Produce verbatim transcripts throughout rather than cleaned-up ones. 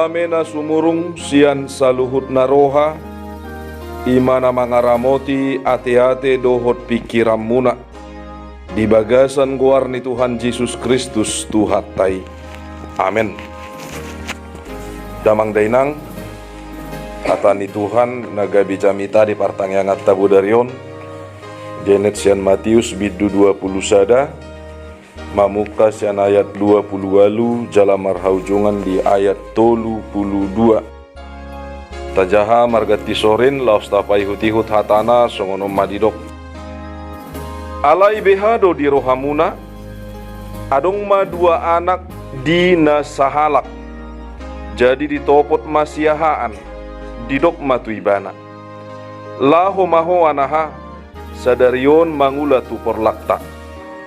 Dame na sumurung sian saluhut na roha, i ma na mangaramoti ateate dohot pingkiranmuna, di bagasan goar ni Tuhan Jesus Kristus Tuhanta i. Amen. Damang dainang, hata ni Tuhan na gabe jamita di partangianganta bodari on, dienet sian Matius bindu dua pulu sada, mamungka sian ayat dua pulu ualu jala marhaujungan di ayat tolu pulu dua. Tajaha marganti sorin laos tapaihut-ihut hatana songon on ma didok. Alai beha do di rohamuna? Adong ma dua anak di na sahalak. Jadi ditopot ma siahaan, didok ma tu ibana, laho ma ho anaha, sadari on mangula tu porlakta.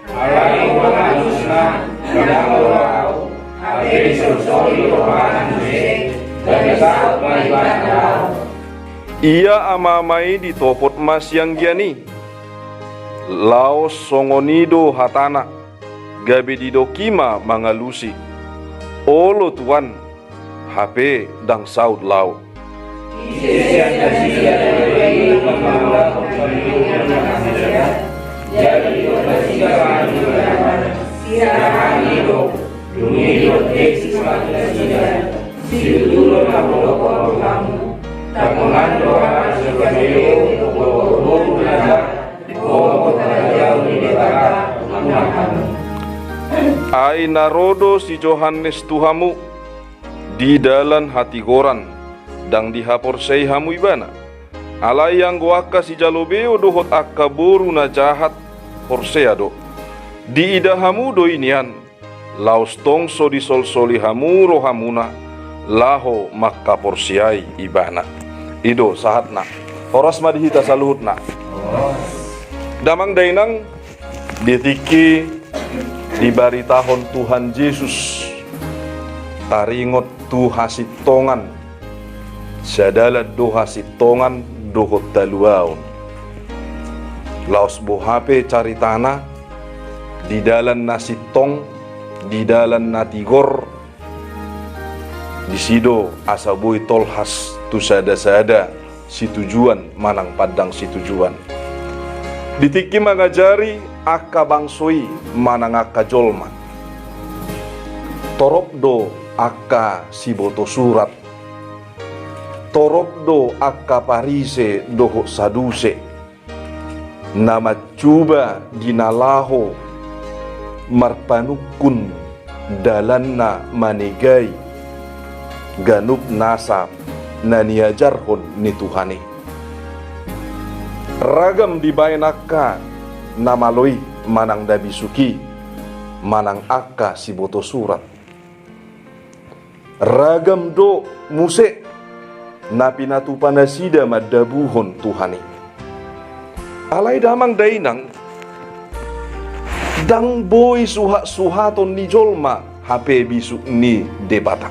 Alai do alusna, ndang olo ahu, hape disolsoli do rohana muse, gabe saut ma ibana laho. Ia ama-ama i ditopot ma sianggian i. Laos songon i do hatana, gabe didok i ma mangalusi, olo tuan, hape ndang saut laho. Ai na ro do si Johannes tu hamu di dalan hatigoran, ndang dihaporseai hamu ibana. Alai anggo angka sijalo beo dohot angka boru na jahat, porsea do. Diida hamu do i nian, laos tong so disolsoli hamu rohamuna, laho mangkaporseai ibana. I do sahatna. Horas ma di hita saluhutna. Damang dainang, di tingki dibaritahon Tuhan Jesus taringot tu hasintongan, sadalan do hasintongan dohot haluaon. Laos boha pe caritana, di dalan na sintong, di dalan na tigor, disi do asa boi tolhas tu sada-sada situjuan manang pandang situjuan. Di tingki mangajari angka bangso i manang angka jolma. Torop do angka siboto surat. Torop do angka Parise dohot Saduse. Na mancuba di na laho marpanungkun dalanna manegai ganup nasa na niajarhon ni Tuhan i. Ragam dibaen angka na malo i manang na bisuk i manang angka siboto surat. Ragam do muse na pinatupa nasida mandabuhon Tuhan i. Alai damang dainang, ndang boi suhat-suhaton ni jolma hape bisuk ni Debata.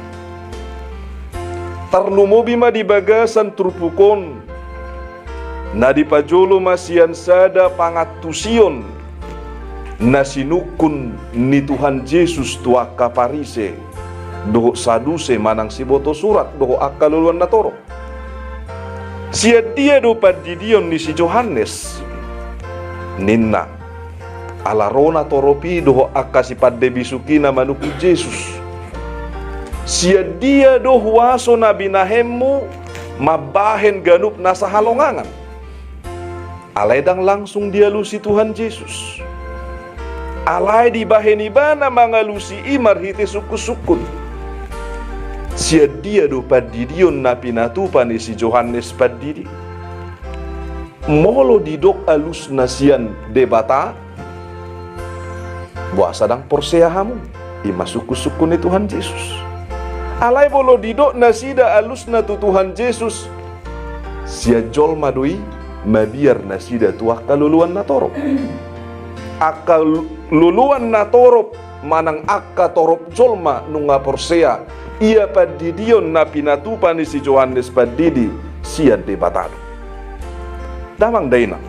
Tarlumobi ma di bagasan turpuk on, na dipajolo ma sian sada pangantusion na sinungkun ni Tuhan Jesus tu angka Parise dohot Saduse manang siboto surat dohot angka loloan na torop. Sian dia do pandidion ni si Johannes? Ninna. Ala ro na torop i dohot angka sipande bisuk i na manungkun Jesus. Sian dia do huaso na binahenmu mambahen ganup nasa halongangan? Alai ndang langsung dialusi Tuhan Jesus. Alai dibahen ibana mangalusi i marhite sungkun-sungkun. Sian dia do pandidion na pinatupa ni si Johannes Pandidi? Molo didok alusna sian Debata, boasa ndang porsea hamu? I ma sungkun-sungkun ni Tuhan Jesus. Alai molo didok nasida alusna tu Tuhan Jesus, sian jolma do i, mabiar nasida tu angka loloan na torop. Angka lo-, loloan na torop manang angka torop jolma nunga porsea ia pandidion na pinatupa ni si Johannes Pandidi sian Debata do. Damang dainang,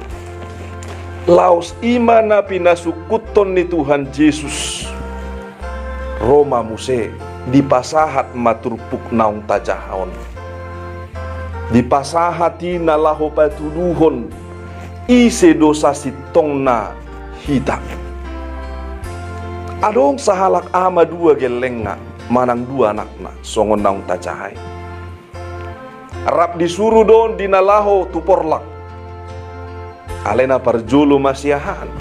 laos i ma na pinasungkunhon ni Tuhan Jesus. Ro ma muse dipasahat ma turpuk naung tajaha on. Dipasahat i na laho patuduhon ise do sasintongna hita. Adong sahalak ama dua gellengna manang dua anakna songon naung tajaha i. Rap disuru do on di na laho tu porlak. Alai na parjolo ma siahaan.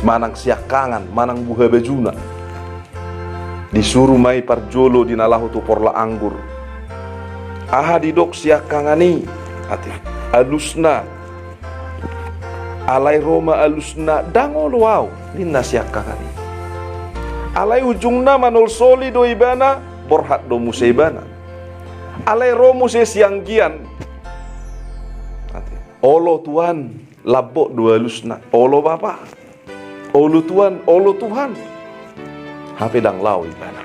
Manang siangkangan, manang buhabajuna. Disuru ma i parjolo di na laho tu porlak anggur. Aha didok siangkangan i? Ate, alusna. Alai ro ma alusna, ndang olo au, ninna siangkangan i. Alai ujungna manolsoli do ibana, borhat do muse ibana. Alai ro muse sianggian. Ate, olo tuan, lambok do alusna. Olo bapa. Olo tuan, olo Tuhan. Hape ndang laho ibana.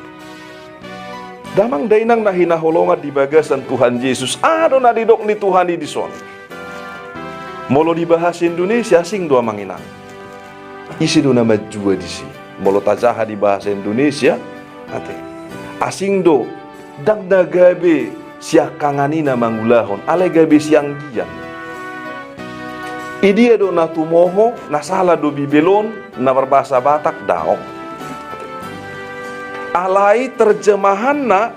Damang dainang na hinaholongan di bagasan Tuhan Jesus, aha do na didok ni Tuhan i dison? Molo di bahasa Indonesia asing do amang inang. Ise do na manjua disi? Molo tajaha di bahasa Indonesia, ate, asing do, ndang na gabe siangkangan i na mangulahon, alai gabe sianggian. Idia do na tumoho, na sala do Bibel on, na marbahasa Batak, daong. Alai terjemahanna,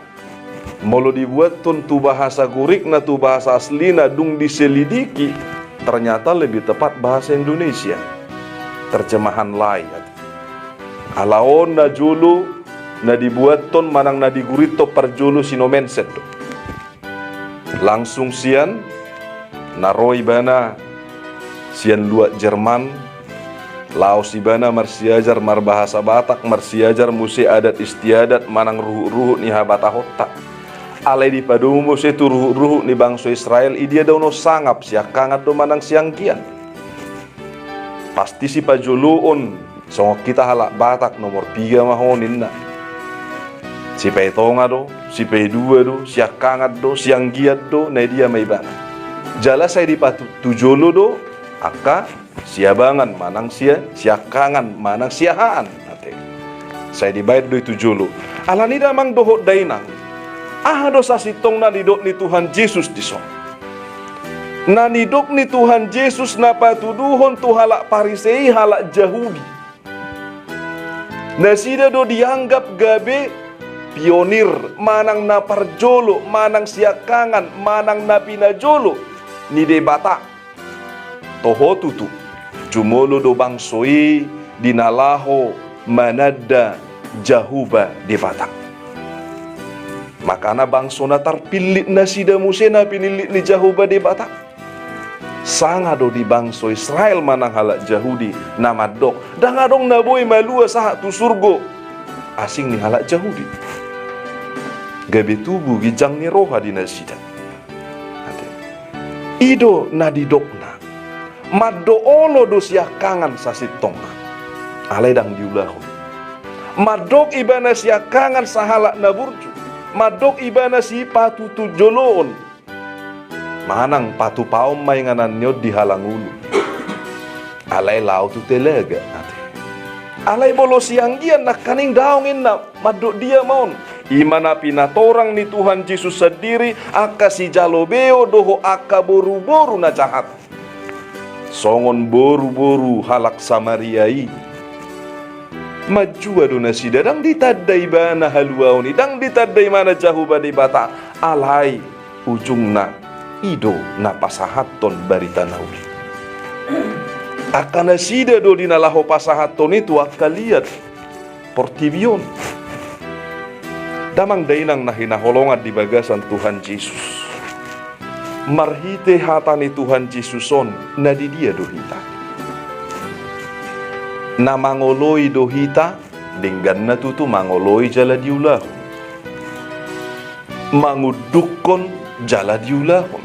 molo dibuathon tu bahasa Gorikna, tu bahasa aslina, dung diselidiki, ternyata lebih tepat bahasa Indonesia. Terjemahan lae. Ala on na jolo, na dibuathon manang na digurithon parjolo Sinomensen do. Langsung sian, na ro ibana sian luat Jerman, laos ibana marsiajar marbahasa Batak, marsiajar muse adat istiadat manang ruhut-ruhut ni habatahonta. Alai dipadomu muse tu ruhut-ruhut ni bangso Israel, idia do na sangap, siangkangan do manang sianggian. Pasti sipajoloon, songon hita halak Batak, nomor piga ma ho ninna. Sipahitonga do, sipaidua do, siangkangan do, sianggian do, na idia ma ibana. Jala sai dipatutu jolo do angka siabangan manang sia, siangkangan manang siahaan. Ate. Sai dibaen do i tu jolo. Alani damang dohot dainang, aha do sasintongna didok ni Tuhan Jesus dison? Na nidok ni Tuhan Jesus na patuduhon tu halak Parise i halak Jahudi. Nasida do dianggap gabe pionir, manang na parjolo, manang siangkangan, manang na pinajolo ni Debata. Toho tutu, jumolo do bangso i di na laho mananda Jahowa Debata. Makana bangso na tarpillit nasida muse na pinillit ni Jahowa Debata. Sanga do di bangso Israel manang halak Jahudi na mandok, ndang adong na boi malua sahat tu surgo asing ni halak Jahudi. Gabe tubu ginjang ni roha di nasida. Ate. I do na didokna. Mandok olo do siangkangan sasintongna. Alai ndang diulahon. Mandok ibana siangkangan sahalak na burju. Mandok ibana sipatutu joloon. Manang patupaon ma inganan ni on di halangulu. Alai laho tu telaga, ate. Alai molo sianggian nangkaning daong inna, mandok dia ma on? I ma na pinatorang ni Tuhan Jesus sandiri angka sijalo beo dohot angka boruboru na jahat. Songon boruboru halak Samaria i. Manjua do nasida, ndang ditanda ibana haluaon i, ndang ditanda ibana Jahowa Debata, alai ujungna i do na pasahathon barita na uli. Angka nasida do di na laho pasahathon i tu angka liat portibi on. Damang dainang na hinaholongan di bagasan Tuhan Jesus. Marhite hata ni Tuhan Jesus on, na di dia do hita? Na mangoloi do hita, dengganna tutu mangoloi jala diulahon. Mangundukhon jala diulahon.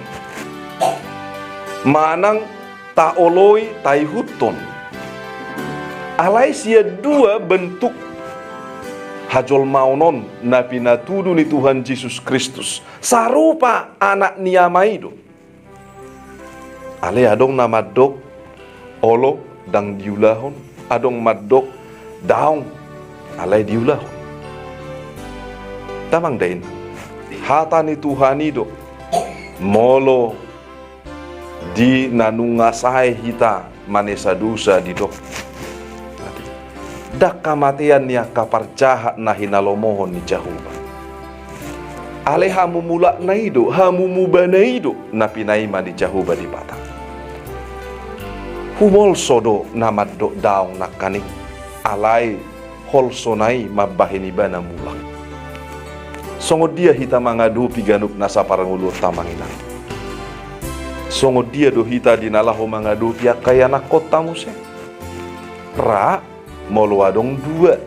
Manang taoloi, taihuthon. Alai sian dua bentuk hajolmaon on na pinatudu ni Tuhan Jesus Kristus. Sarupa anak ni ama i do. Alai adong na mandok, olo, ndang diulahon, adong mandok, daong, alai diulahon. Damang dainang, hata ni Tuhan i do, molo di na nunga sae hita manesa dosa didok, ndang hamatean ni angka parjahat na hinalomohon ni Jahowa. Alai hamumulakna i do, hamumubana i do na pinaima ni Jahowa Debata. Humolso do na mandok daong nangkaning, alai holsona i mambahen ibana mulak. Songon dia hita mangadopi ganup nasa parngoluonta, amang inang? Songon dia do hita di na laho mangadopi angka ianakkonta muse? Ra, molo adong dua,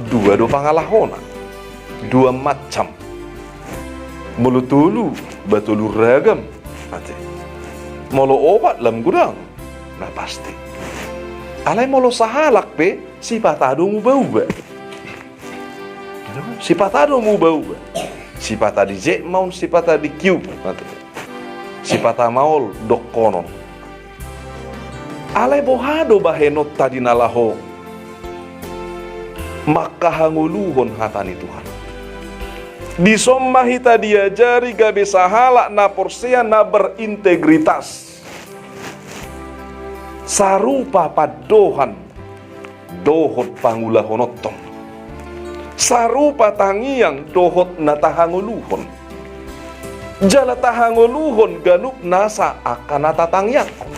dua do pangalahona, dua macam. Molo tolu, ba tolu ragam, ate. Molo opat, lam godang, na pasti. Alai molo sahalak pe, sipata do muba-uba. Sipata do muba-uba. Sipata di Z maol, sipata di Q. Sipata maol dohonon. Alai boha do bahenonta di na laho mangkahangoluhon hata ni Tuhan? Dison ma hita diajari gabe sahalak na porsea na berintegritas. Sarupa pandohan dohot pangulahononton. Sarupa tangiang dohot na tahangoluhon. Jala tahangoluhon ganup nasa angka na tatangiangkon.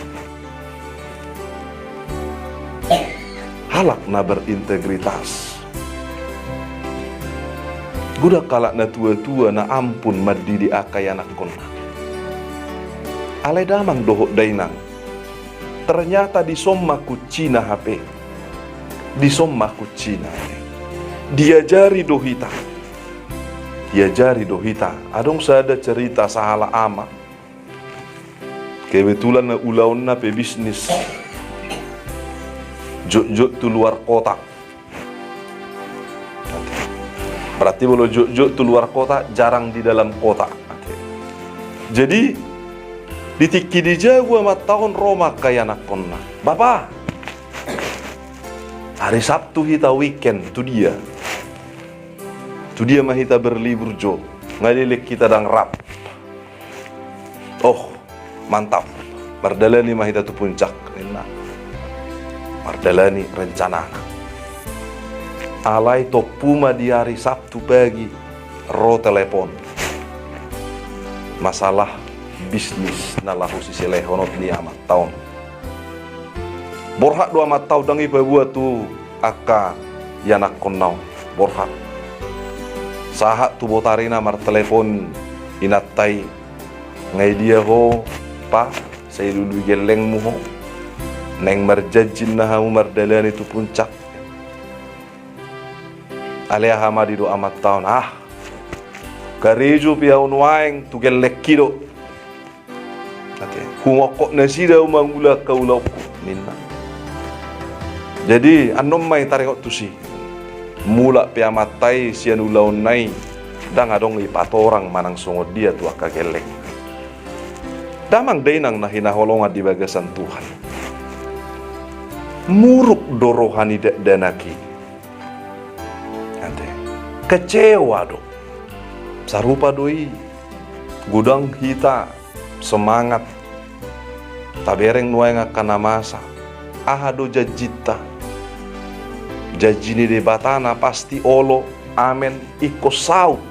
Halak na berintegritas. Godang halak na tua-tua na ampun mandidik angka ianakkonna. Alai damang dohot dainang, ternyata dison ma kuncina hape. Dison ma kuncina hape. Diajari do hita. Diajari do hita. Adong sada cerita sahalak ama. Kebetulan na ulaonna pe bisnis. Jotjot tu luar kota. Berarti molo jotjot tu luar kota, jarang di dalam kota. Jadi, di tingki di jabu amanta on ro ma angka ianakkonna. Bapa, hari Sabtu hita weekend, tu dia? Tu dia ma hita berlibur jo? Nga leleng hita ndang rap. Oh, mantap. Mardalani ma hita tu puncak, ninna. Mardalani rencanana. Alai tompu ma di hari Sabtu pagi ro telepon. Masalah bisnis na laho siselehononna i amanta on. Borhat do amanta on ndang dipaboa tu angka ianakkonna on. Borhat. Sahat tu botarina martelepon inanta i. Nga i dia ho, Pa, sai lului gellengmu ho? Naeng marjanji ninna hamu mardalani tu puncak. Alai aha ma didok amanta on? Ah, karejo pe au nuaeng tu gellengki do. Ate, humongkop nasida au mangula angka ulaonku, ninna. Jadi, annon ma i taringot tusi. Mulak pe amanta i sian ulaonna i, ndang adong dipatorang manang songon dia tu angka gelleng. Damang dainang na hinaholongan di bagasan Tuhan. Muruk do roha ni dakdanak i. Ate, kecewa do. Sarupa do i. Godang hita semangat. Tabereng nuaeng angka na masa. Aha do janjinta? Janji ni Debata na pasti olo, amen, ingkon saut.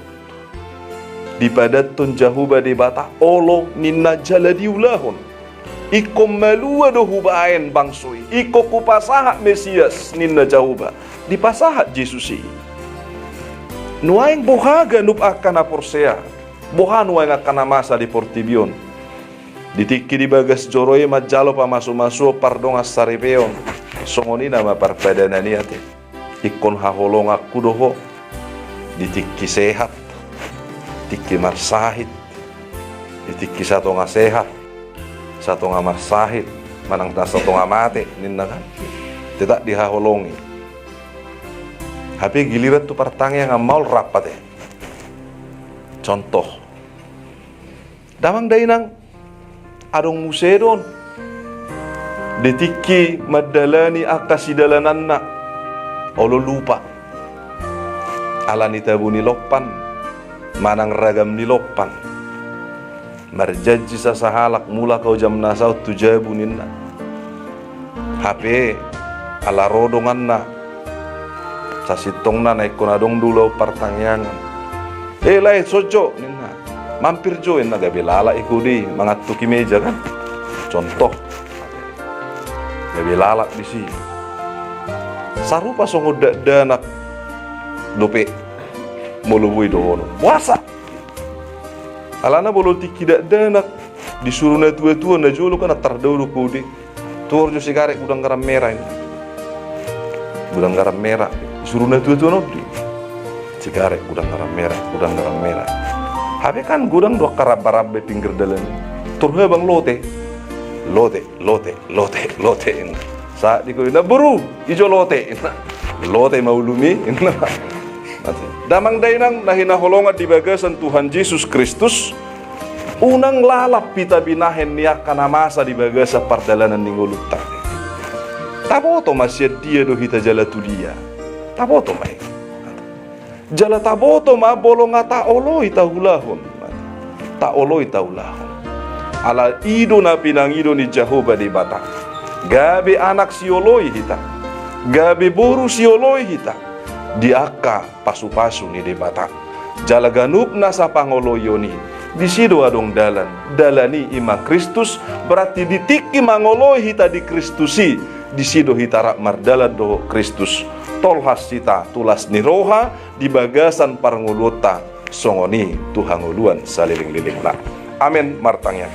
Dipadathon Jahowa Debata olo ninna jala diulahon. Ingkon malua do hubaen bangso i. Ingkon hupasahat Mesias ninna Jahowa. Dipasahat Jesus i. Nuaeng boha ganup angka na porsea? Boha nuaeng angka na masa di portibi on? Di tingki di bagas joro i manjalo pamasumasuon, pardongansaripeon. Songon i nama parpadanan i, ate. Ingkon haholonganku do ho di tingki sehat, tingki marsahit, di tingki satonga sehat, satonga marsahit, manang na satonga mate, ninna kan. Tetap dihaholongi. Hape giliran tu partangiangan maol rap, ate. Contoh. Damang dainang, adong muse do on. Di tingki mandalani angka sidalananna, olo lupa. Ala ni tabo ni lompan, manang ragam ni lompan. Marjanji sasahalak, mulak au jam na saut tu jabu ninna. Hape ala ro donganna, sasintongna na ingkon adong do ulaon partangiangan. Eh lae, son jo ninna. Mampir jo inna, gabe lalap i kode i, mangantuki meja kan. Contoh. Gabe lalap disi. Sarupa songon dakdanak dope molo boi dohonon. Boasa? Alana molo tingki dakdanak, disuru natuatua najolo kan, tardao do kode. Tuor jo sigaret gudang garam merah inna. Gudang garam merah. Disuru natuatua on do i. Sigaret gudang garam merah, gudang garam merah. Hape kan godang do angka rambaramba pinggir dalan i. Tuor habang lote. Lote, lote, lote, lote inna. Sahat di kode inna, boru, ijo lote inna. Lote ma ulumi inna. Damang dainang na hinaholongan di bagasan Tuhan Jesus Kristus, unang lalap hita binahen ni angka na masa di bagasan pardalanan ni ngolunta. Taboto ma sian dia do hita jala tu dia. Taboto ma i. Jala taboto ma molo nga taoloi taulahon. Taoloi taulahon. Ala i do na pinangido ni Jahowa Debata. Gabe anak sioloi hita. Gabe boru sioloi hita. Di angka pasupasu ni Debata. Jala ganup nasa pangoloion i, disi do adong dalan. Dalan i ima Kristus, berarti di tingki mangoloi hita di Kristus i, disi do hita rap mardalan dohot Kristus. Tolhas hita tu las ni roha di bagasan parngoluonta, songon i tu hangoluan salelenglelengna. Amen. Martangiang.